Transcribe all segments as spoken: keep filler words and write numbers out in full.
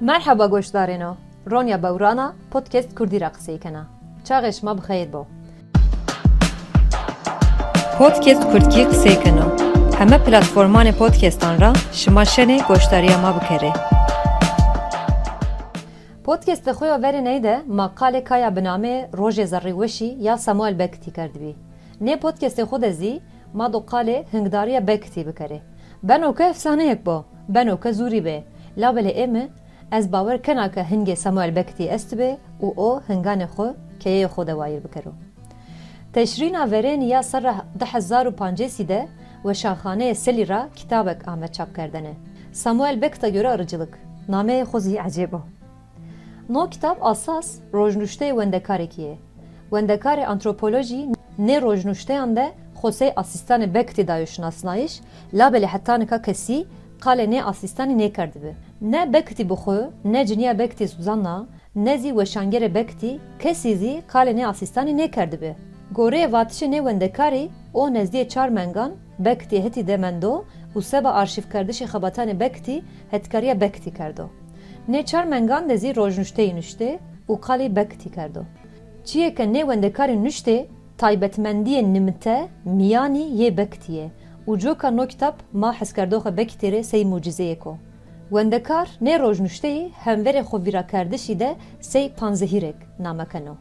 Merheba goşdarêno, Ronya Bewrana podcast Kurdî ra qisey kena. Çaxê şima bi xeyr bo. Podcast Kurdkî qisey keno. Heme platformanê podcastan ra şima şenê goşdariya ma bikerê. Podcastê xo ya verê ney de ma qalê kaya bi namê Rojê Zerrîweşî ya Samuel Becketî kerdibî. Nê podcastê xo de zî ma do qalê hingdariya Becketî bikerê. Beno ke efsaneyek bo, beno ke zûrî bê. Labelê ê mi, ez bawer kena ke hingê Samuel Becketî estibê û o hinganê xo keyeyê xo de wayîr bikero. Teşrîna verênî ya serra du hezar û pancêsî de weşanxaneyê Selî ra kitabek ame çapkerdene. Samuel Becketa göre arıcılık. Nameyê xo zî ecêb o. No kitab asas rojnuşteyê wendekarekî yê. Wendekarê antropolojî nê rojnuşteyan de xo sey asîstanê Becketî dayo şinasnayîş, labelê heta nika kesî qalê nê asîstanî nêkerdibi. Ne Becketî bi xwu, ne cinîya Becketî Suzanna, ne zî weşangerê Becketî kesî zî qalê nê asîstanî nêkerdibi. Goreyê vatişê nê wendekarî, o nezdiyê çar mengan Becketî hetî de mendo û seba arşîvkerdişê xebatanê Becketî hetkariya Becketî kerdo. Nê çar mengan de zî rojnuşteyî nuştê û qalî Becketî kerdo. Çiyê ke nê wendekarî nuştê, taybetmendiyê nimite, miyanî yê Becketî yê û coka no kitab ma heskerdoxê Becketî rê sey mucizeyêk o. Wendekar nê rojnuşteyî hemverê xo vîrakerdişî de sey panzehîrek name keno.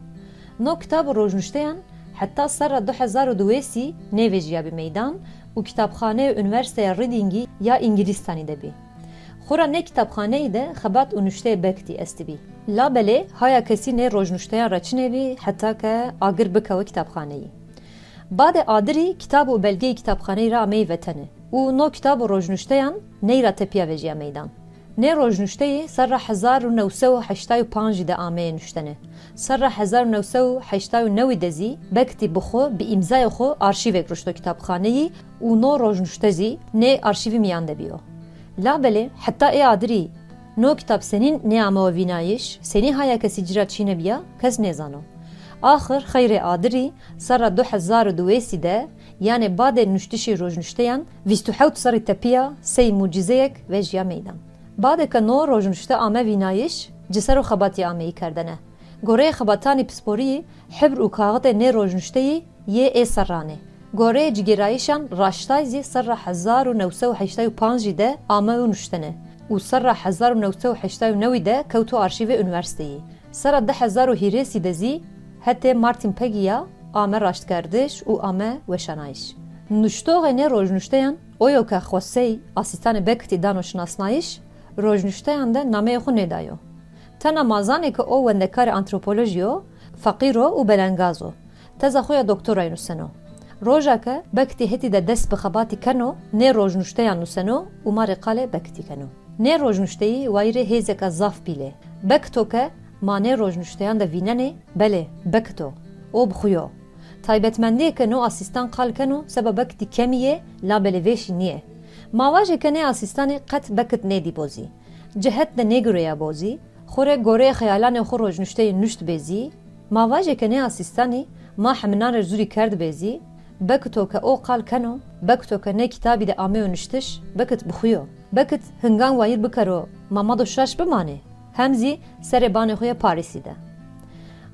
No kitab û rojnuşteyan heta serra du hezar û duwêsî nêvejiyabî meydan û kitabxaneyê Unîversîteya Readingî ya Îngilîstanî de bî. Xwura nê kitabxaneyî de xebat û nuşteyê Becketî estibî. Labelê haya kesî nê rojnuşteyan ra çinebî heta ke agir bikewe kitabxaneyî. Badê adirî kitab û belgeyê kitabxaneyî ra ameyî vetene û no kitab û rojnuşteyan ney ra tepiya vejiya meydan. Nê rojnuşteyî serra hezar û new sed û heştay û pancî de ameyê nuştene. Serra hezar û new sed û heştay û newî de zî Becketî bi xwu, bi îmzayê xwu arşîvek ruşto kitabxaneyî û no rojnuşte zî nê arşîvî miyan de bîyo. Labelê heta ê adirî no kitab senîn nêamewe vînayîş, senî haya kesî ci ra çînebiya, kes nêzano. Axir xeyrê adirî serra du hezar û duwêsî de, yanê badê nuştişê rojnuşteyan, vîst û hewt serrî tepiya sey mucizeyek vejiya meydan. Badê ke no rojnuşte ame vînayîş, ci ser o xebatî ameyî kerdene. Goreyê xebatanê pisporîyî, hibr û kaxitê nê rojnuşteyî yê ê serranê. Goreyê cigêrayîşan raştay zî serra hezar û new sed û heştay û pancî de ameyo nuştene û serra hezar û new sed û heştay û newî de kewto arşîvê unîversîteyî. Serra du hezar û hîrêsî de zî hetê Martin Pegî ya ame raştkerdiş û ame weşanayîş. Nuştoxê nê rojnuşteyan oyo ke xwe sey asîstanê Becketî dano şinasnayîş, rojnuşteyan de nameyê xwe nêdayo. Tena ma zanê ke o wendekarê antropolojî yo, feqîr o û belengaz o. Teza xwe ya doktorayî nuseno. Roja ke Becketî hetî de dest bi xebatî keno, nê rojnuşteyan nuseno û ma rê qalê Becketî keno. Nê rojnuşteyî wayîrê hêzeka zaf pîl ê. Beckett o ke ma nê rojnuşteyan de vînenê, belê, Beckett o. O bi xwe yo. Taybetmendiyê ke no asîstan qal keno seba Beckettî kemî yê, labelê vêşî nîyê. Ma vajê ke nê asîstanî qet Beckett nêdîbo zî. Cihet de nêgureyabo zî, xwu rê goreyê xeyalanê xwu rojnuşteyê nuştbê zî, ma vajê ke nê asîstanî ma heminan rê zûrî kerdibê zî, Beckett o ke o qal keno, Beckett o ke nê kitabî de ameyo nuştiş, Beckett bi xwu yo. Beckett hingan wayîr bikero, ma ma do şaş bimanê? Hem zî serê banê xwu yê Parîsî de.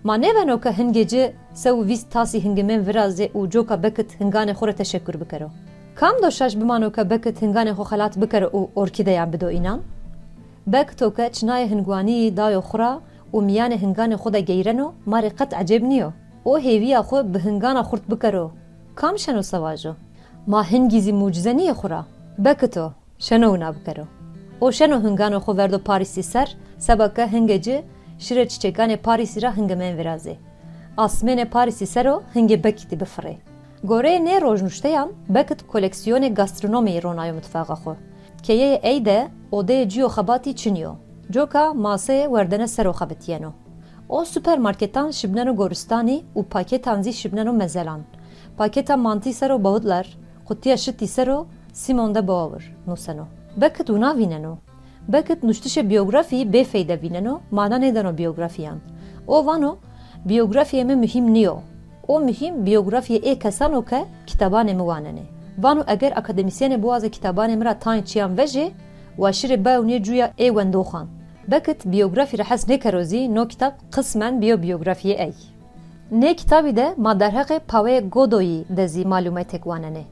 Ma nêbeno ke hingê ci se û vîst tasî hingimên virazê û coka Beckett hinganê xwu rê teşekur bikero? Kam do şaş bimano ke Beckett hinganê xwu xelat bikero û orkîdeyan bido înan? Beckett o ke çinayê hingwanîyî dayo xwu ra û miyanê hinganê xwu de geyreno, ma rê qet ecêb nîyo. O hêviya xwu bi hingana xurt bikero, kam şeno se vajo? Ma hingî zî mucize nîyê xwu ra? Beckett o, şeno wina bikero. O şeno hinganê xwu verdo Parîsî ser, seba ke hingê ci şirê çiçekanê Parîsî ra hingimên virazê. Asmênê Parîsî ser o hingê Beckettî bifirê. Goreyê nê rojnuşteyan, Beckett koleksiyonê gastronomiyî ronayo mitfaxa xwu. Keyeyê ey de odeyê cîyo xebatî çinî yo. Coka maseyê werdene ser o xebitîyeno. O supermarketan şibneno goristanî û paketan zî şibneno mezelan. Paketa mantî ser o Baudelaire, qutiya şitî ser o Simone de Beauvoir nuseno. Beckett wina vîneno. Beckett nuştişê biyografî bêfeyde vîneno, mana nêdano biyografiyan. O vano, biyografiyê mi muhîm nîyo. O muhîm biyografiyê ê kesan o ke kitabanê mi wanenê. Vano eger akademîsyenê biwaze kitabanê mi ra tayên çiyan vejê, wa şirê biewniye cuya ê wendoxan. Bekit biyografî re hez nêkero zî no kitab qismen biyo biyografiyê ey. Nê kitabî de ma derheqê paweyê Godoyî de zî malûmetek wanenê.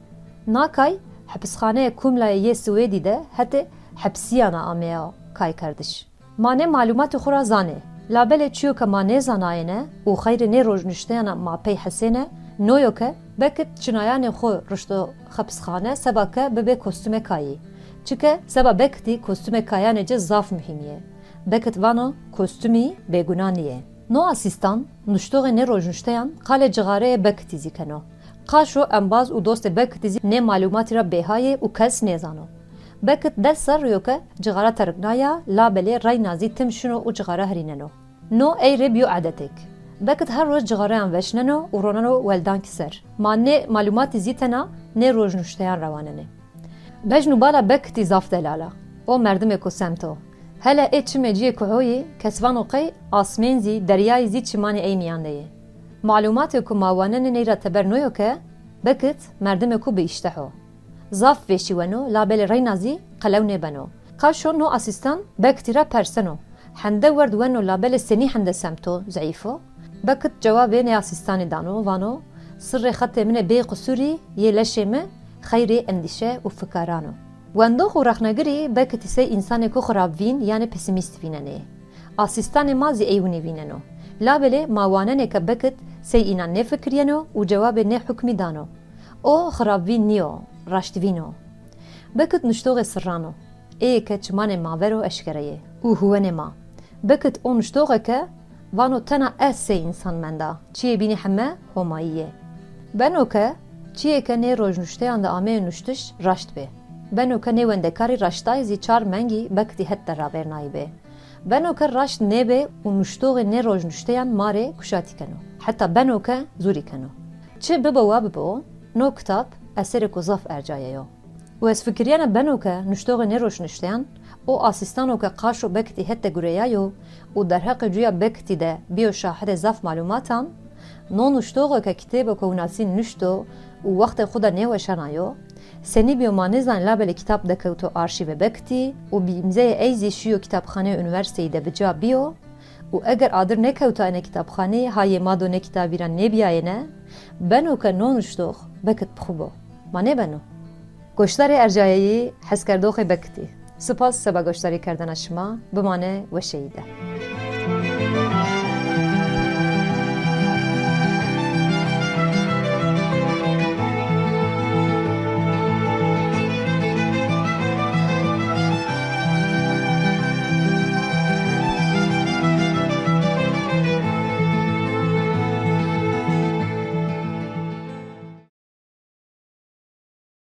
Nakay, hepisxaneyê Kumlayê yê Swêdî de hetê hepsiyana ameya kaykerdiş. Ma nê malûmatê xwe ra zanê. Labelê çiyo ke ma nêzanayêne û xeyrê nê rojnuşteyana ma pey hesêne, no yo ke Bekit çinayanê xwe rişto xepisxane seba ke bibe kostûmê kayî. Çike seba Bekitî kostûmê kayanê ci zaf muhîm yê. Bekit vano kostûmî bêguna nîyê. No asîstan, nuştoxê nê rojnuşteyan qalê cixareyê Bekitî zî keno. Qaşo embaz û dostê Bekitî zî nê malûmatî ra bêha yê û kes nêzano. Bekit des serrî yo ke cixara teriknaya, labelê reyna zî tim şino û cixara herîneno. No ey rê biyo edetek. Bekit her roj cixareyan veşneno û roneno weldankî ser. Ma nê malûmatî zî tena nê rojnuşteyan ra wanenê. Bejn û bala Bekitî zaf delal a. O merdimêko semt o. Hele ê çimê ciyê kuhoyî, kes vano qey asmên zî, deryayî zî çimanê ey mîyan de yê. Malûmatê ku ma wanenê ney ra teber no yo ke Bekit merdimêko bi îşteh o. Zaf vêşî weno, labelê reyna zî qelew nêbeno. Qaşo no asîstan Bekitî ra perseno. Hende werd weno labelê senî hende semt o, zeîf o? Bekit cewabê nê asîstanê dano, vano, sirrê xetê min ê bê qisûrî, yê leşê mi xeyrê endîşe û fikaran o. Wendox û rexnegirî Bekitî sey însanêko xirabvîn yanê pesimîst vînenê. Asîstanê ma zî ey winî vîneno. Labelê ma wanenê ke Bekit sey înan nêfikirîyeno û cewabê nê hukmî dano. O xirabvîn nîyo, raştvîn o. Bekit nuştoxê sirran o. Ê yê ke çimanê ma ver o eşkere yê û huwenê ma. Bekit o nuştoxeke vano tena ez sey însan menda, çiyê bînî heme Homayî yê. Beno ke çiyê ke nê rojnuşteyan de ameyê nuştiş raşt bê. Beno ke nê wendekarî raştayî zî çar mengî Bekitî het de ravêrnayî bê. Beno ke raşt nêbê û nuştoxê nê rojnuşteyan ma rê kuşatî keno. Heta beno ke zûrî keno. Çi bibo wa bibo, no kitab eserêko zaf ercaye yo. Û ez fikiriyene beno ke nuştoxê nê rojnuşteyan, o asîstano ke qaşo Bekitî het de gureyayo û derheqê cuya Bekitî de biyo şahidê zaf malûmatan, no nuştoxo ke kitêbo ke winasîn nuşto û wextê xwe de nêweşanayo, senî biyo ma nêzanê labelê kitab dekewto arşîvê Bekitî û bi îmzeyê ey zî şiyo kitabxaneyê unîversîteyî de bi ca biyo û eger adir nêkewtayêne kitabxaneyê ha yê ma do nê kitabî ra nêbiyayêne, beno ke no nuştox Bekit bi xwe bo. Ma nêbeno? Goşdarê ercayeyî, hezkerdoxê Bekitî. Sipas seba goşdarî kerdena şima, bimane weşeyî de.